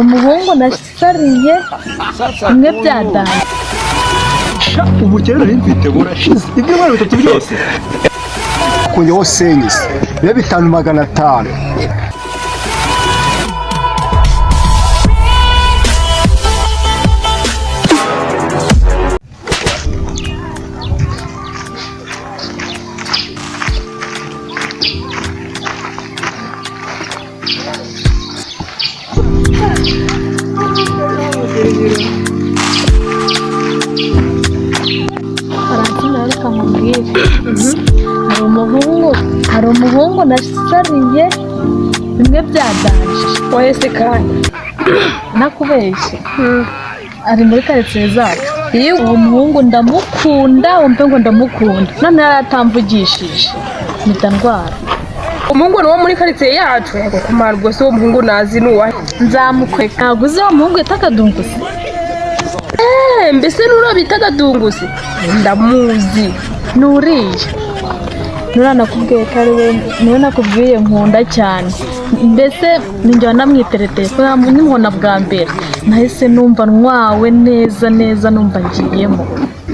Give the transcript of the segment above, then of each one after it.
Umuhungu nasariye bimwe bya dada. Sha, ubukene nari mfite burashize, ibyumweru 3 byose. Kunyeho senyisi bibe 5,500. Francine, reka nkubwire, hari umuhungu nasariye bimwe bya danger. Wowe se kandi? Nakubeshye, ari muri karitsiye zacu. Iyo uwo muhungu ndamukunda, wumve ngo ndamukunda, none yaratamvugishije mpita ndwara. Umuhungu ni uwo muri karitsiye yacu? Yego kumara, ubwo se uwo muhungu nazi ni uwahe? Nzamukweka, ntabwo uzi wa muhungu wita Kadungusi? Eh, mbese nuriya bita Gadungusi? Ndamuzi. Nuriya nuriya nakubwiye ko ari we, niwe nakubwiye nkunda cyane. Mbese ninjye wanamwitereteye ko nimubona bwa mbere nahise numva ntwawe neza neza, numva ngiyemo.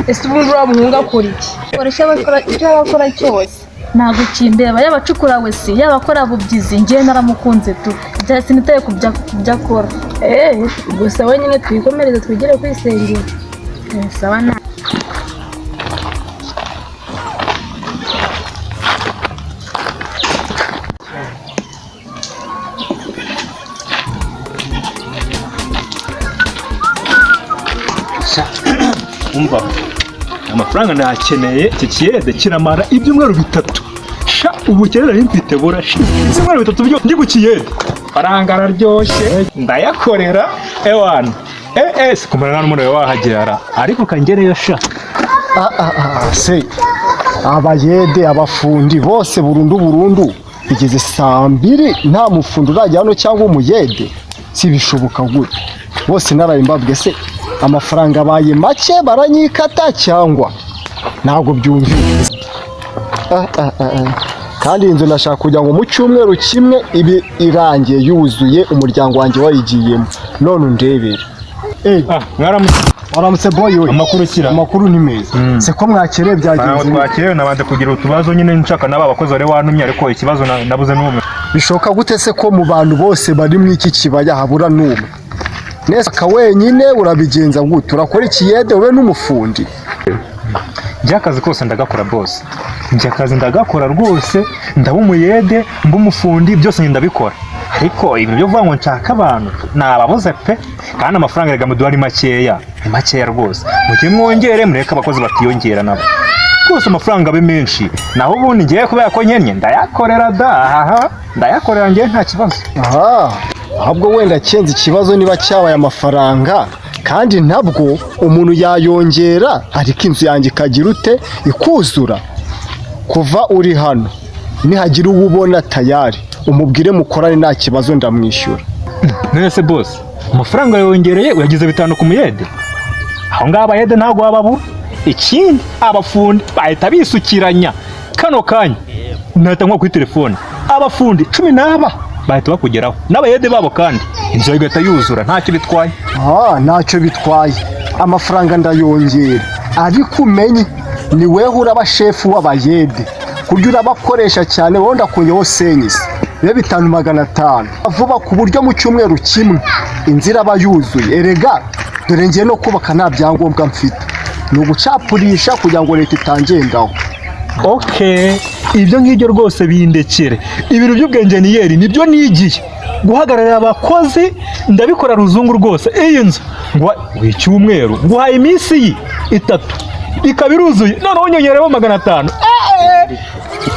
Ese ubundi uriya muhungu akora iki? Akora icyo aba akora cyose, ntabwo kindeba, yaba acukura wese, yaba akora bubyizi, njyewe naramukunze tu, bya sinitaye ku byo akora. Eh, gusa wenyine twikomereze twigire kwisengera. Eh, sawa na. Umva, amafaranga nakeneye, iki kiyede kiramara ibyumweru 3. Sha, ubukene nari mfite burashize, ibyumweru 3 byose ndi ku kiyede. Faranga araryoshye, ndayakorera ewana. Eh, si kumara nta n'umuntu wahagera, ariko kangereyo sha. Ah, ah, ah, se abayede, abafundi bose burundu burundu, bigeze saa 2 nta mufundi urajya hano cyangwa umuyede, si bishoboka gute? Bose naraye mbabwe se amafaranga abaye make baranyikata cyangwa ntabwo byumvikana. Ah, ah, ah, ah. Kandi iyi nzu ndashaka kugira ngo mu cyumweru kimwe ibe irangiye yuzuye, umuryango wanjye wayigiyemo, none undebere. Eh, Ah, mwaramutse. Waramutse boy we. Amakuru kira? Amakuru ni meza. Se ko mwakereye, byagenze Ntabwo bite? twakerewe, nabanje kugira utubazo nyine nshaka n'aba bakozi bari wantumye, ariko ikibazo nabuze n'umwe. Bishoboka gute se ko mu bantu bose bari mu iki kibaya habura n'umwe? Nese aka wenyine urabigenza gute? Urakora ikiyede ube n'umufundi? Njye akazi kose ndagakora bose, njye akazi ndagakora rwose, ndaba umuyede, mba umufundi, byose njye ndabikora, ariko ibintu byo kuvuga ngo nshaka abantu nababuze pe. Kandi amafaranga erega muduha ni makeya, ni makeya rwose. Mujye mwongere, mureke abakozi batiyongera nabo rwose, amafaranga abe menshi. Naho ubundi ngiye kubera ko nkennye ndayakorera da, aha ndayakorera ngewe nta kibazo. Aha, ahubwo wenda kenze ikibazo niba cyabaye amafaranga, kandi ntabwo umuntu yayongera, ariko inzu yanjye ikagira ute ikuzura. Kuva uri hano, nihagira uwo ubona tayari umubwire mukorane, nta kibazo ndamwishyura. None se boss, amafaranga yongereye uyagize 5 ku muyede, aho ngaho abayede ntabwo bababura. Ikindi abafundi bahita bisukiranya kano kanya, nahita nko kuri telefone abafundi 10 n'aba bahita bakugeraho n'abayede babo, kandi inzu yawe igahita yuzura, ntacyo bitwaye. Ah, ntacyo bitwaye, amafaranga ndayongera, ariko umenye ni weho uraba shefu w'abayede, kurya urabakoresha cyane. Wowe ndakunyeho senyisi bibe 5,500 vuba, ku buryo mu cyumweru kimwe inzu iraba yuzuye. Erega dore ngiye no kubaka nta byangombwa mfite, ni ugucapurisha kugira ngo leta itangendaho. Okay, ibyo ngibyo rwose bindekere. Ibintu by'ubwenjeniyeri nibyo nigiye, guhagararira abakozi ndabikora ruzungu rwose. Iyi nzu ngo icyumweru nguhaye iminsi iyi 3 ikaba iruzuye, noneho nyongereho 500. Eh, eh,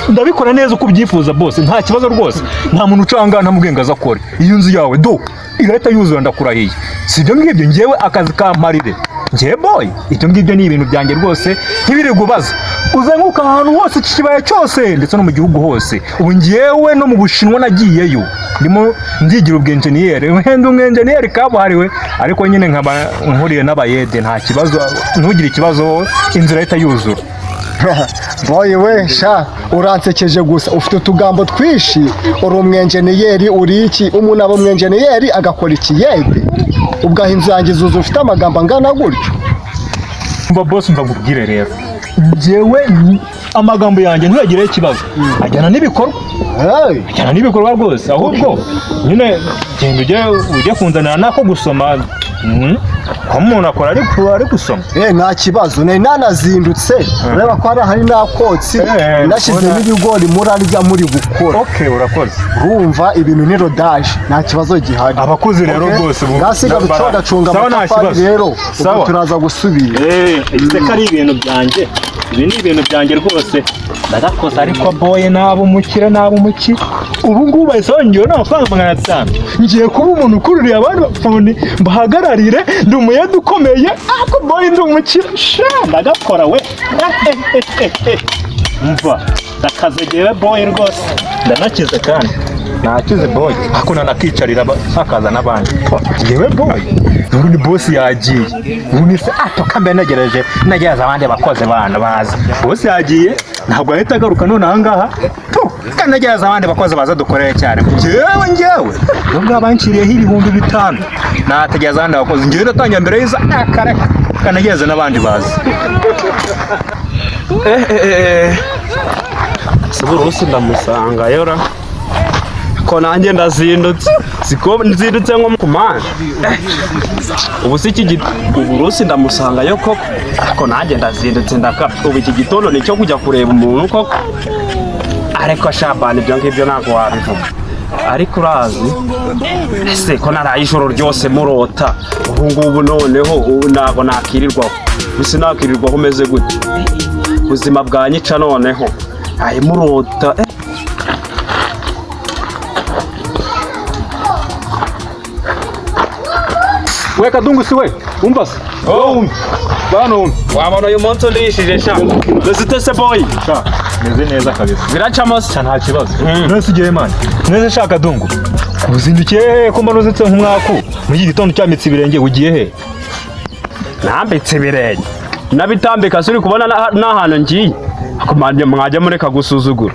ndabikora neza uko ubyifuza bose, nta kibazo rwose. Nta muntu ucanga, nta mubwenge aza akore. Iyi nzu yawe do irahita yuzura, ndakurahiye. Si ibyo ngibyo, ngewe akazi kamparire ngewe boy, ibyo ngibyo ni ibintu byanjye rwose, ntibirirwe ubaza. Uzenguruka ahantu hose, iki kibaya cyose ndetse no mu gihugu hose. Ubu ngewe no mu Bushinwa nagiyeyo, ndimo ndigira ubwenjeniyeri, wenda umwenjeniyeri kabuhariwe, ariko nyine nkaba nkuriye n'abayede, nta kibazo, ntugire ikibazo, inzu irahita yuzura. Boy we sha, uransekeje gusa, ufite utugambo twinshi. Uri umwenjeniyeri, uri iki? Umuntu aba umwenjeniyeri agakora ikiyede? Ubwo aho inzu yanjye zuzuye ufite amagambo angana gutyo? Mva boss, mva nkubwire rero, njyewe amagambo yanjye ntuyagireho ikibazo, ajyana n'ibikorwa. Hey. Ajyana n'ibikorwa rwose. Ahubwo nyine genda ujye kunzanira nako gusoma. Ko umuntu akora ari gusoma. Nta kibazo, nari nanazindutse, ureba ko hari n'akotsi. Nashyizemo ibigori, murarya muri gukora. Okay, urakoze. Urumva ibintu ni rodaje, nta kibazo gihari. Abakozi rero Okay? rwose Ngasigara ucungacunga Sawa, nta amatafari kibazo. rero ubwo Sawa. turaza gusubira. Ese ko ari ibintu byanjye, ibi ni ibintu byanjye rwose, ndagakoze. Ariko boy, naba umukire, naba umukire. Ubu ngubu bahise bongeraho n'amafaranga 500. Ngiye kuba umuntu ukururiye abandi bafundi, mbahagararire, ndi umuyede ukomeye. Ariko boy, ndi umukire sha, ndagakora we. Mva ndakaze jyewe boy rwose, ndanakize kandi nakize boy, ariko nanakicarira hakaza n'abandi. Njyewe boy, ubu ni boss yagiye, ubu ni se atoka mbe ntegereje, ntegereza abandi bakozi bana baza. Boss yagiye, ntabwo ahita agaruka none ahangaha tu, kandi ntegereza abandi bakozi baza dukorere cyane. Njyewe nubwo banciriyeho 5000, nategereza abandi bakozi. Njyewe ndatangira mbere y'iza akareka, kandi ntegereze n'abandi baza. Siburusi ndamusanga yora ko nanjye ndazindutse, siko nzindutse nko ku mana. Ubu si iki uburusi ndamusangayo koko, ariko nanjye ndazindutse ndaka. Ubu iki gitondo nicyo kujya kureba umuntu koko? Ariko shabani, ibyo ngibyo ntabwo wabivuga. Ariko urazi ese ko naraye ijoro ryose murota? Ubu ngubu noneho ubu ntabwo nakirirwaho, gusa nakirirwaho umeze gute? Ubuzima bwanyica noneho aye murota. We Kadungu, si we umva se? Oh, bano wumve. Wabona uyu munsi undishije sha, meze se boy? Sha, meze neza kabisa. Biracamo se? Sha, nta kibazo. None se ugiye mani? None se sha Kadungu, uzindukiye he ko mbona uzitse nk'umwaku muri iki gitondo cyamitse ibirenge? Ugiye he? Nambitse ibirenge nabitambika se? Uri kubona n'ahantu ngiye? Ako mwajya mureka gusuzugura.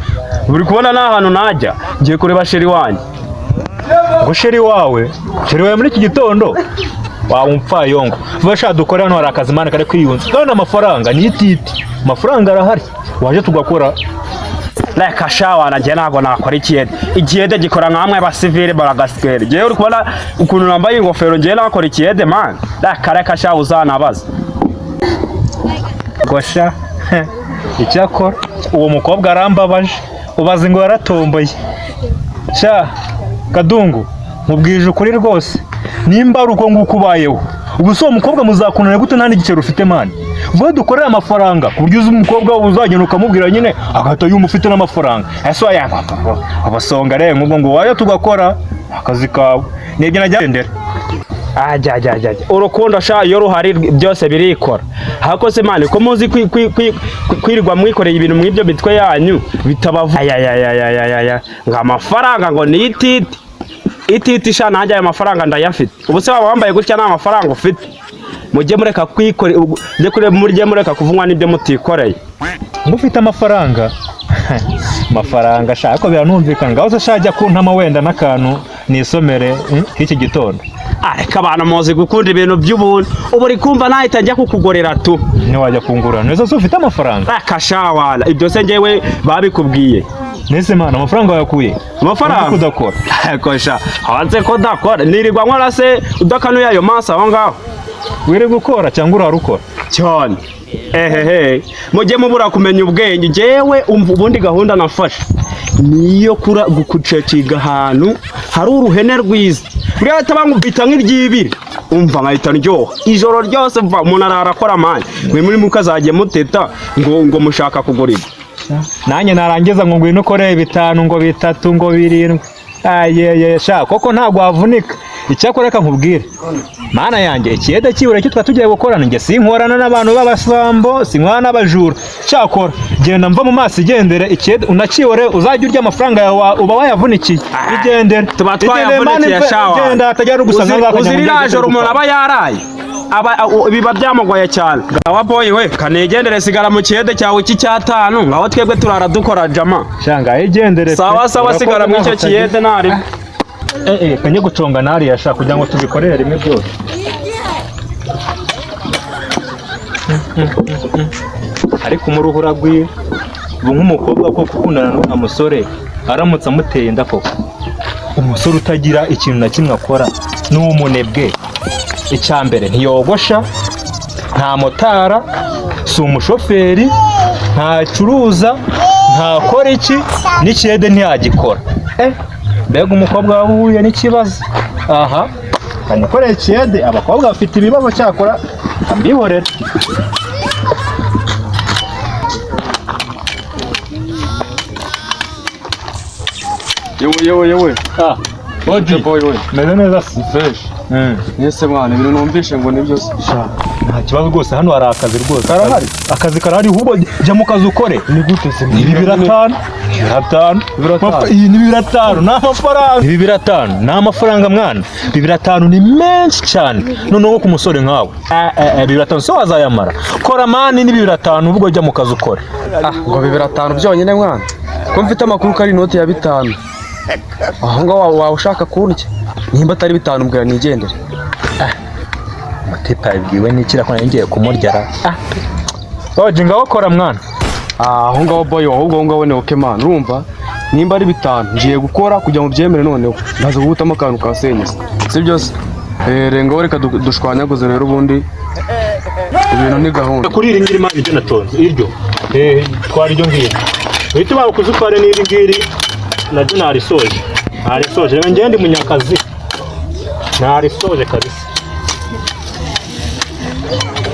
Uri kubona n'ahantu najya? Ngiye kureba chérie wanjye. Ngo chérie wawe? Chérie wawe muri iki gitondo? Waba umupfayongo. Vuba sha dukore, hano hari akazi mani kari kwiyunza, kandi amafaranga ni ititi, amafaranga arahari, waje tugakora. Reka sha wana, njye ntabwo nakora ikiyede. Ikiyede gikora nkamwe abasivile baragasikere. Njyewe uri kubona ukuntu nambaye ingofero? Njyewe nakora ikiyede man? Reka reka sha, uzanabaza. Gosha, icyakora uwo mukobwa arambabaje, ubaze ngo yaratomboye. Sha Kadungu, mubwije ukuri rwose, nimba ari uko nguko ubayeho, ubu si uwo mukobwa muzakundana gute nta n'igiceri ufite mani? Vuba dukorere amafaranga, ku buryo uzi umukobwa uzagenda ukamubwira nyine agahita yumva ufite n'amafaranga. Ese wayanga abasonga rero nk'ubwo ngo wayo tugakora akazi kawe nibyo najya. Ajya ajya ajya ajya. Urukundo sha, iyo ruhari byose birikora. Hako se man, ko muzi kwirirwa mwikoreye ibintu mw'ibyo mitwe yanyu bitabavu? Ayayayayaya, ngo amafaranga ngo ni ititi ititi. Sha, nanjye ayo mafaranga ndayafite. Ubu se waba wambaye gutya nta mafaranga ufite? Mujye mureka kwikore, mujye kure, mujye mureka kuvunywa n'ibyo mutikoreye. Mufite amafaranga, amafaranga sha, ariko biranumvikana. Ngaho se shajya kuntama wenda n'akantu nisomere k'iki gitondo. Ariko abantu muzi gukunda ibintu by'ubuntu. Ubu uri kumva nahita njya kukugorera tu. Ntiwajya kungurana neza se ufite amafaranga? Akashawana, ibyo se njyewe babikubwiye? Nese mana, amafaranga wayakuye? Amafaranga? Uri kudakora. Ariko sha, hanze ko dakora, nirirwa nkora se udakanuye ayo maso aho ngaho? Wiri gukora cyangwa urarukora? Cyane. Ehehe, mujye mubura kumenya ubwenge. Njyewe umva, ubundi gahunda nafashe niyo kura gukucekiga ahantu hari uruhene rwiza, buriya bahita bankubita nk'iryibiri, umva nkahita ndyoha ijoro ryose. Mva, umuntu arara akora mani. Mwe muri mukazagiye muteta ngo mushaka kugura ibyo. Nanjye narangiza ngo ngwino ukore bitanu, ngo bitatu, ngo birindwi. Ayeye sha, koko ntabwo wavunika. Icyakora reka nkubwire mana yanjye, ikiyede cyibura cyo twa tugiye gukorana, njye sinkorana n'abantu b'abasambo, sinkorana n'abajura. Cyakora genda mva mu maso, igendere. Ikiyede unakibore, uzajya urya amafaranga yawe uba wayavunikiye. Igendere. Tuba Igendere, mana, twayavunikiye shawa. genda hatajya rugusanga ngaho Uzi akajya mu ririya gihugu joro umuntu cyo aba yaraye. Aba biba byamugoye cyane. Ngawa boy we, kanigendere, sigara mu kiyede cyawe cy'icyatanu, ngaho twebwe turara dukora jama. Shanga igendere pe. Sawa sawa. Urakoze. Sigara mu icyo Ntaho kiyede ntari. Kanye guconga nariya sha, kugira ngo tubikorere rimwe byose. Ariko umuruhu uragwira. Ubu nk'umukobwa ko gukundana n'uriya musore, aramutse amuteye inda koko, umusore utagira ikintu na kimwe akora, ni umunebwe. Icya mbere ntiyogosha, nta motara, si umushoferi, ntacuruza, ntakora iki, n'ikiyede ntiyagikora. Mbega umukobwa wahuye n'ikibazo! Aha kanikoreye ikiyede, abakobwa bafite ibibazo, cyakora ambihorera. Yewe yewe yewe! Ah, Oji. Boy we. Meze neza se? Fresh. Ese mwana, ibintu numvishe ngo nibyo se? Nta kibazo rwose, hano hari akazi rwose. Karahari? Akazi karahari, ahubwo jya mu kazi ukore. Ni gute se? Ni 5,000, 5,000. 5,000. Iyi ni 5,000, ni amafaranga. Ibi 5,000 ni amafaranga mwana, 5,000 ni menshi cyane, noneho ku musore nkawe. 5,000 so wazayamara? Kora man, ni 5,000, ubwo jya mu kazi ukore. Ah, ngo 5,000 byonyine mwana? Ko mfite amakuru ko ari inoti ya 5? Aho ngaho waba ushaka kundya. Nimba atari 5, mbwira nigendere. Umutipe yabibwiwe n'iki ko nari ngiye kumurya ra? Ah, oje, ngaho kora mwana. Ah, aho ngaho boy, ahubwo aho ngaho ni okay man. Urumva, nimba ari 5 ngiye gukora kugira ngo byemere, noneho ndaza guhutamo akantu ka senyise, sibyo se? Rengaho, reka dushwanyaguze rero, ubundi ibintu ni gahunda. Kuri iri ngiri mani, ibyo natonze iryo, twara iryo ngiri, uhita ubaha kuzutware n'iri ngiri naryo. Narisoje, narisoje. Reka ngende munyakazi, narisoje kabisa.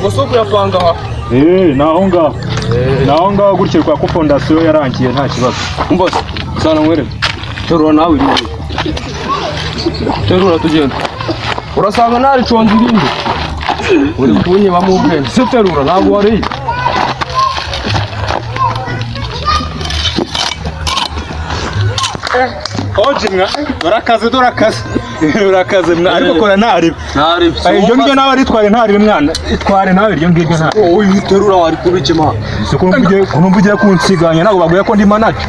Gusa kuyapanga aha? Naho ngaho, naho ngaho gutyo, kwa ko fondasiyo yarangiye, nta kibazo. Umva se, sana nkwereke. Terura nawe irindi, terura tugenda. Urasanga nariconze irindi, uri kunyibamo ubwenge se? Terura, ntabwo wariye. Oji mwa, dore akazi, dore akazi, urakaze mwa, ariko kora ntaribe. Ntaribe. Iryo ngiryo nawe ritware, ntaribe mwana, itware nawe iryo ngiryo nta. Wowe terura, wari kubikema. Si ko numva ugiye kunsiganya, ntabwo baguye ko ndi manager.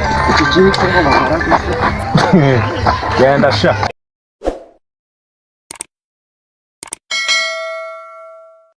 Genda sha.